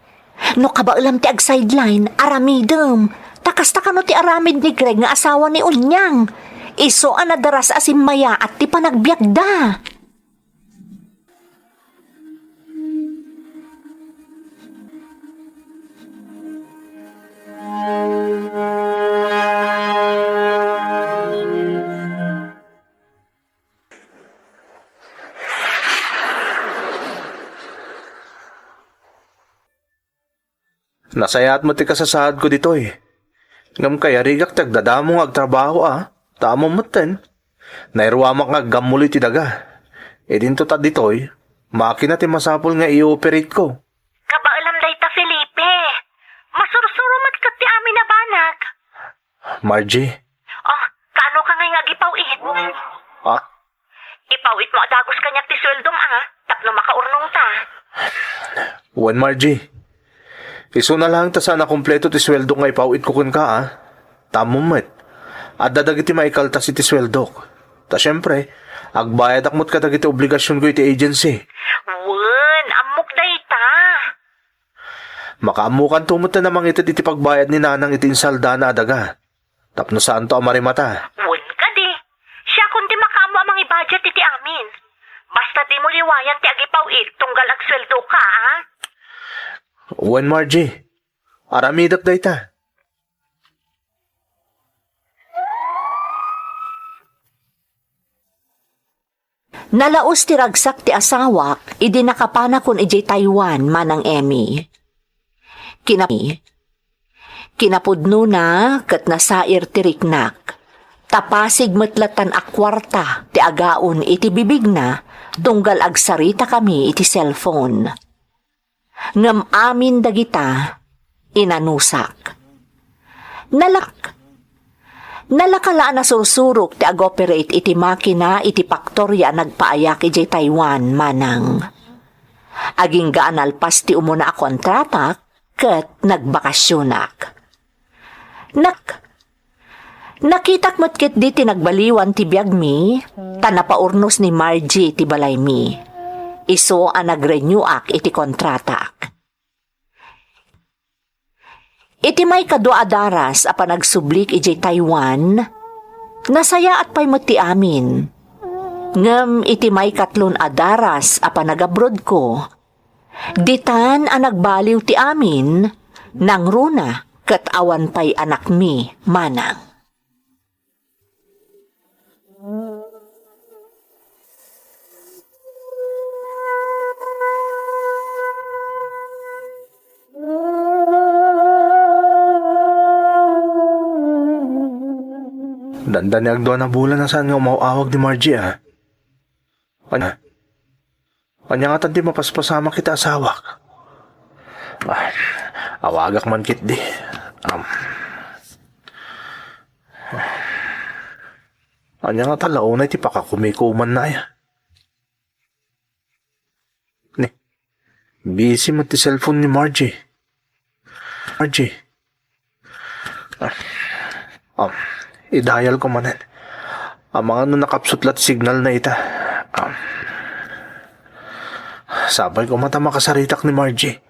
No kabaelam ti ag-sideline, aramidem. Ta kasta kano ti aramid ni Greg nga asawa ni Unyang. Isu a nadaras a simmayaat ti panagbiagda. Nasayaat met ti kasasaadko ditoy. Ngem kayarigak ti agdadamo nga agtrabaho, a, ta ammom metten. Nairuamak nga aggammuli ti daga. Idinto ta ditoy, makina ti masapul nga i-operate ko. Kabaelam dayta, Felipe. Masursuro met ket ti amin a banag. Margie. Oh, kaano ka ngay nga agipaw-it? Ah? Ipaw-it mo a dagus kaniak ti sueldom, a, tapno makaurnongta. Wen, Margie. Isuna laeng ta saan a kompleto ti sueldok nga ipaw-itko kenka, a. Ta ammom met, adda dagiti maikaltas iti sueldok. Ta siempre, agbayadak met kadagiti obligasionko iti agency. Wen, ammok dayta. Makaammokanto met a mangited iti pagbayad ni Nanang iti insaldana a daga. Tapno saanto a marimata. Wen kadi, siakon ti makaammo a mangibudget iti amin. Basta dimo liwayan ti agipaw-it tunggal agsueldoka, a? Wen, Margie. Aramidek dayta. Nalaus ti ragsak ti asawak idi nakapanakon idiay Taiwan, Manang Emmy. Kina-, kinapudnona ket nasair ti riknak. Ta pasig met lattan a kuarta ti agaon iti bibigna tunggal agsaritakami iti cellphone. Ngem amin dagita, inanusak. Nalak-, nalaka la a nasursurok ti ag-operate iti makina iti paktoria a nagpaayak idiay Taiwan, Manang. Agingga a nalpas ti umuna a kontratak ket nagbakasionak. Nak-, nakitak met ketdi ti nagbaliwan ti biagmi, ta napaurnos ni Margie ti balaymi. Isu a nagrenewak iti kontratak. Iti maikadua a daras a panagsublik idiay Taiwan, nasayaat pay met ti amin. Ngem iti maikatlon a daras a panagabrodko, ditan a nagbaliw ti amin, nangruna ket awan pay anakmi manang. Dandani agdua a bulan a saan nga umaw-awag ni Margie, a. Ania? Ania ngatan ti mapaspasamak iti asawak? Ah, awagak man ketdi. Um, ania ngata la unay ti pakakumikumanna, aya? Ni, busy met ti cellphone ni Margie. Margie. Ah, um, i-dial ko manen. Amangan no nakapsut la ti signalna ita. Um, sapay koma ta makasaritak ni Margie.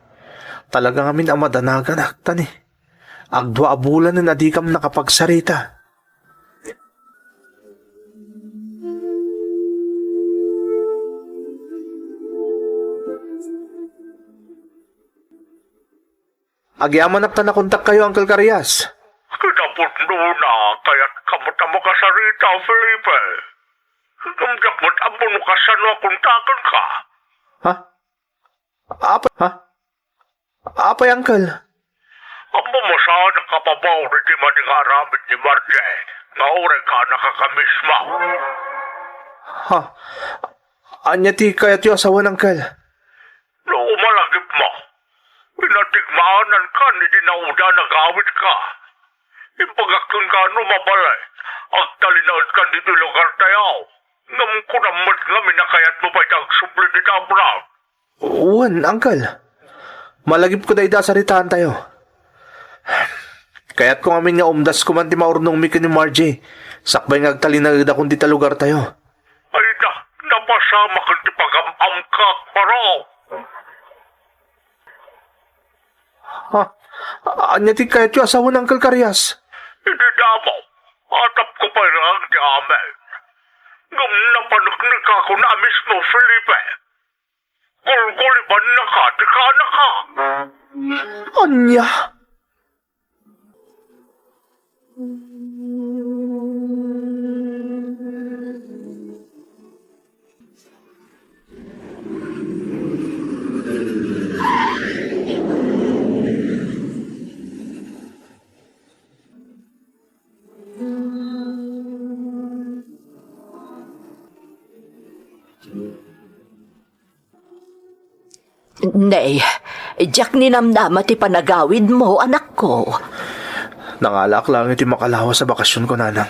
Talaga ngamin a madanaganak, ta ni, agdua a bulanen a dikam nakapagsarita. Agyamanak ta nakontakkayo, Uncle Carias. Ket apudno na, kayatka met a makasarita, Felipe. Ngem diak met ammo no kasano a kontakenka. Ha? Apay, ha? Apay, Uncle? Ammom a saan a kababain iti madi nga aramid ni Margie nga uray kaanakak a mismo. Ha? Ania ti kayatyo a sawen, Uncle? No malagipmo, pinatigmaanankan iti naudaan a gawitka. Imbagak kenka no mabalin, agtalinaedkan ditoy lugartayo. Ngem kunam met ngamin a kayatmo pay ti agsubli dita abroad. Wen, Uncle. Malagipko dayta a saritaantayo. Kayatko ngamin nga umdasko man ti maurnongmi ken ni Margie, sakbay nga agtalinaedakon dita lugartayo. Ay na, napasamak ti pagam-amkak, baro. Ha? Ania ti kayatyo a sawen, Uncle Carias? Idi damo, atapko pay laeng ti amin. Ngem napaneknekakon a mismo, Felipe. Gulgulibannaka ti kaanaka. Ania? Nay, diak ninamnama ti panagawidmo, anakko. Nangalaak laeng iti makalawas a bakasionko, nanang.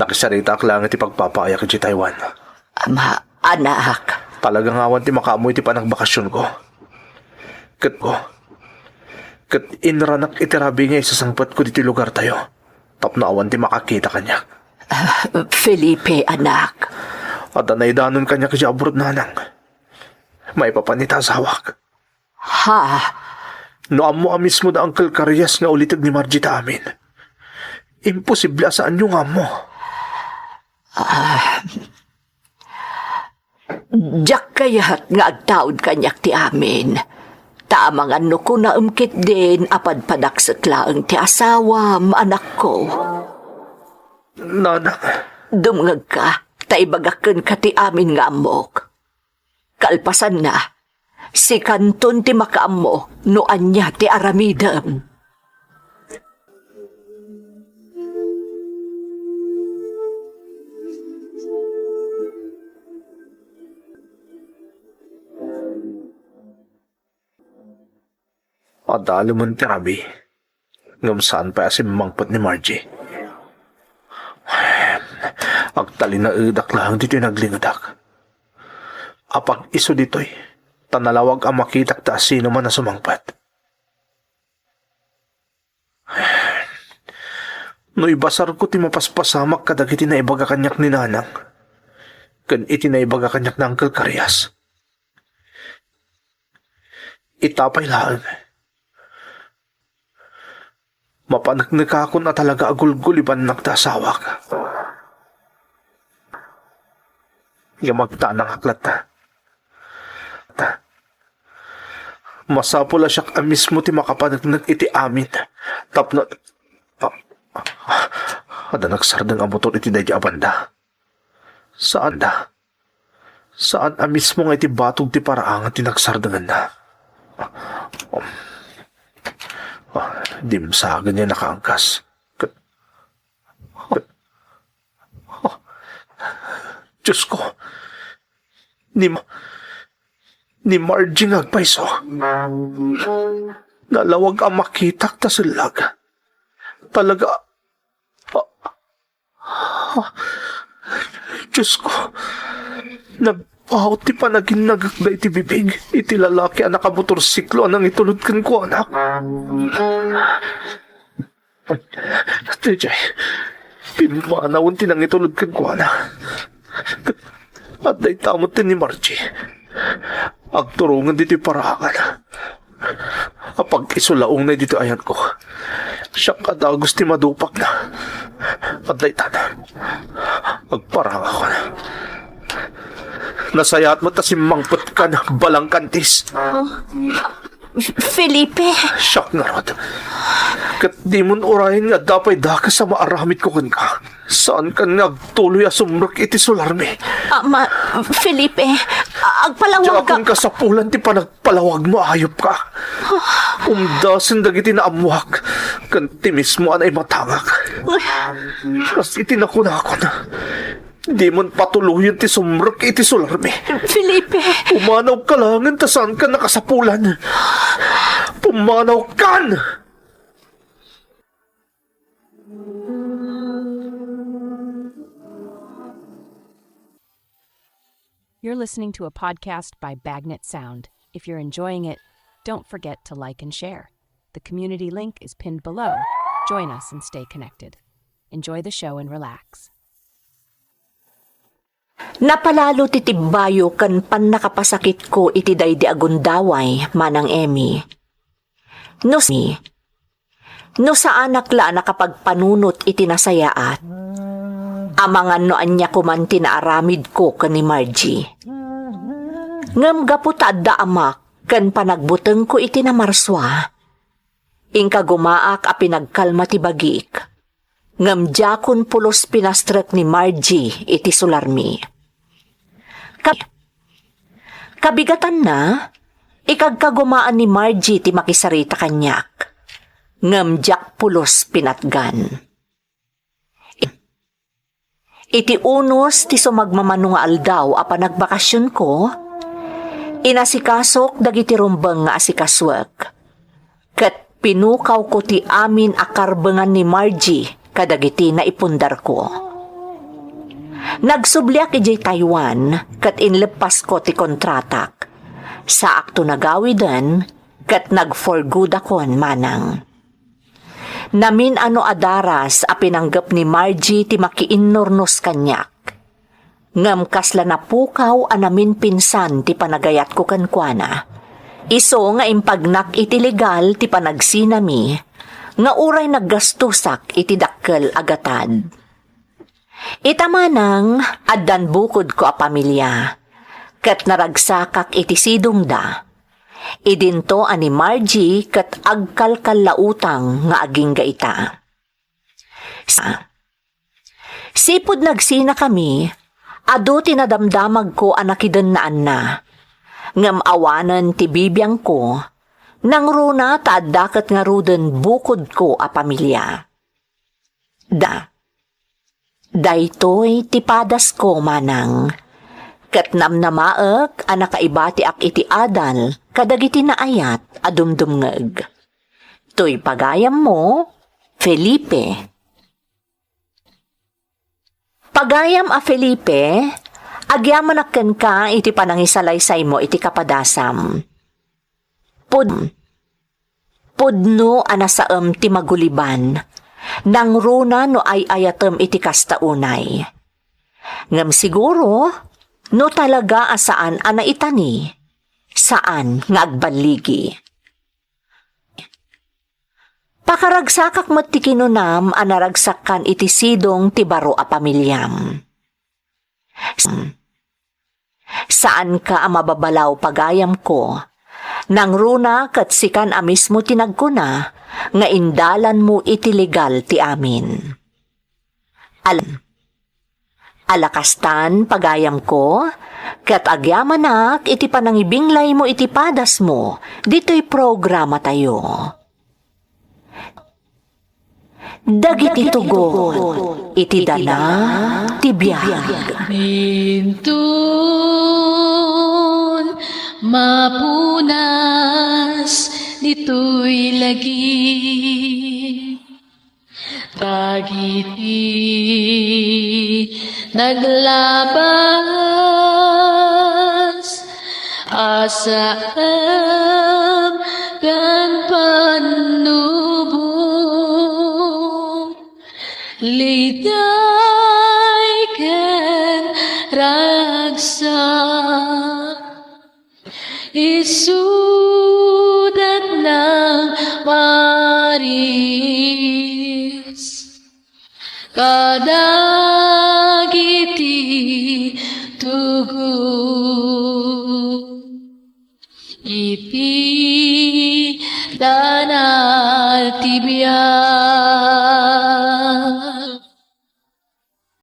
Nakisaritaak laeng iti pagpapaayak idiay Taiwan. Ama, anak. Talaga nga awan ti makaammo iti panagbakasionko. Ket, ket inranak iti rabii nga isasangpetko ditoy lugartayo tapno awan ti makakita kaniak. Ah, Felipe, anak. Adda naidanon kaniak idiay abroad, nanang. Maipapan ita asawak. Ha? No ammo a mismo da Uncle Carias nga uliteg ni Margie ta amin, imposible a saanyo nga ammo. Ah, diak kayat nga agtaud kaniak ti amin. Ta amangan no kunaem ketdin a padpadakset laeng ti asawam, anakko. Nanang. Dumngegka, ta ibagak kenka ti amin nga ammok. Kalpasanna, sikanton ti makaammo no ania ti aramidem. Adalemen ti rabii, ngem saan pay a simmangpet ni Margie. Agtalinaedak laeng ditoy naglingedak. Apag-isu ditoy, ta nalawag a makitak ta asinoman a sumangpet. no ibasarko ti mapaspasamak kadagiti naibaga kaniak ni Nanang ken iti naibaga kaniak ni Uncle Karias. Ita pay laeng, mapaneknekakon a talaga a gulgulibannak ti asawak. Ngem agtanangak latta. Ta, masapul a siak a mismo ti makapaneknek iti amin. Tapno, a, adda nagsardeng a motor iti daydi a banda. Saan da? Saan a mismo nga iti batog ti paraangan ti nagsardenganna? Ah, dimsagen nga nakaangkas. Ket, ket, ah, Diyos ko, ni Ma-, ni Margie nga agpayso. Nalawag a makitak ta sellag. Talaga, ah, Diyos ko, nagpaut ti panaginnagek daydi bibig iti lalaki a nakamotorsiklo a nangitulod kenkuana. Daydiay, pimmanawen ti nangitulod kenkuana. Adda ita met ti ni Margie. Agturongen ditoy paraangan. Apag-isulaongna ditoy ayanko. Siak a dagus ti madupakna. Adda itan. Agparangakon. Nasayaat met ta simmangpetkan, balangkantis. Felipe! Siak ngarud. Ket dimon urayen nga adda pay dakes a maaramidko kenka. Saankan nga agtuloy a sumrek iti solarmi. Ah, ma-, Felipe, agpalawagak. Diakon kasapulan ti panagpalawagmo, ayupka. Umdasen dagiti naammoak, ken ti mismo a naimatangak. Kas iti nakunakon, dimon patuloyen ti sumrek iti solarmi. Felipe! Pumanawka laengen ta saankan a kasapulan. Pumanawkan! You're listening to a podcast by Bagnet Sound. If you're enjoying it, don't forget to like and share. The community link is pinned below. Join us and stay connected. Enjoy the show and relax. Napalalo ti tibbayo ken pannakapasakitko iti daydi a gundaway, Manang Emmy. No s-, no saanak la a nakapagpanunot iti nasayaat, amangan no ania koman ti naaramidko ken ni Margie. Ngem gapu ta adda amak ken panagbutengko iti namarsua, inkagumaak a pinagkalma ti bagik. Ngem diakon pulos pinastrek ni Margie iti sularmi. Ka-, kabigatanna, ikagkagumaan ni Margie ti makisarita kaniak. Ngem diak pulos pinatgan. Iti unos ti sumagmamano nga aldaw a panagbakasionko, inasikasok dagiti rumbeng nga asikasuek. Ket pinukawko ti amin a karbengan ni Margie kadagiti naipundarko. Nagsubliak idiay Taiwan ket inleppasko ti kontratak. Saakto nagawiden ket nag-for goodakon manang. Namin-ano a daras a pinanggep ni Margie ti makiinnurnos kaniak. Ngem kasla napukaw a naminpinsan ti panagayatko kenkuana. Isu nga impagnak iti legal ti panagsinami, nga uray naggastosak iti dakkel a gatad. Ita manang, addan bukodko a pamilia, ket naragsakak iti sidongda. Idinto a ni Margie ket agkalkallautang nga agingga ita. Sa-, sipud nagsinakami, adu ti nadamdamagko a nakidennaanna. Ngem awanen ti bibiangko, nangruna ta adda ket ngaruden bukodko a pamilia. Da. Daytoy ti padasko, manang. Ket namnamaek a nakaibatiak iti adal kadagiti naayat a dumdumngeg. Toy pagayammo, Felipe. Pagayam a Felipe, agyamanak kenka iti panangisalaysaymo iti kapadasam. Pud-, pudno a nasaem ti maguliban. Nangruna no ay-ayatem iti kasta unay. Ngem siguro, no talaga a saan a naitani, saan nga agballigi. Pakaragsakak met ti kinunam a naragsakkan iti sidong ti baro a pamiliam. Saanka a mababalaw, pagayamko. Nangruna ket sikan a mismo ti nagkuna nga indalanmo iti legal ti amin. Al-, Ala kastan, pagayamko, ket agyamanak iti panangibinglaymo iti padasmo ditoy programatayo. Dagiti tugot iti dana ti biag. Inton mapunas ditoy lagi. Dagiti naglabas a saan ken pannubo, liday ken ragsak. Isudatna maris kadagiti tugot iti dana ti biag.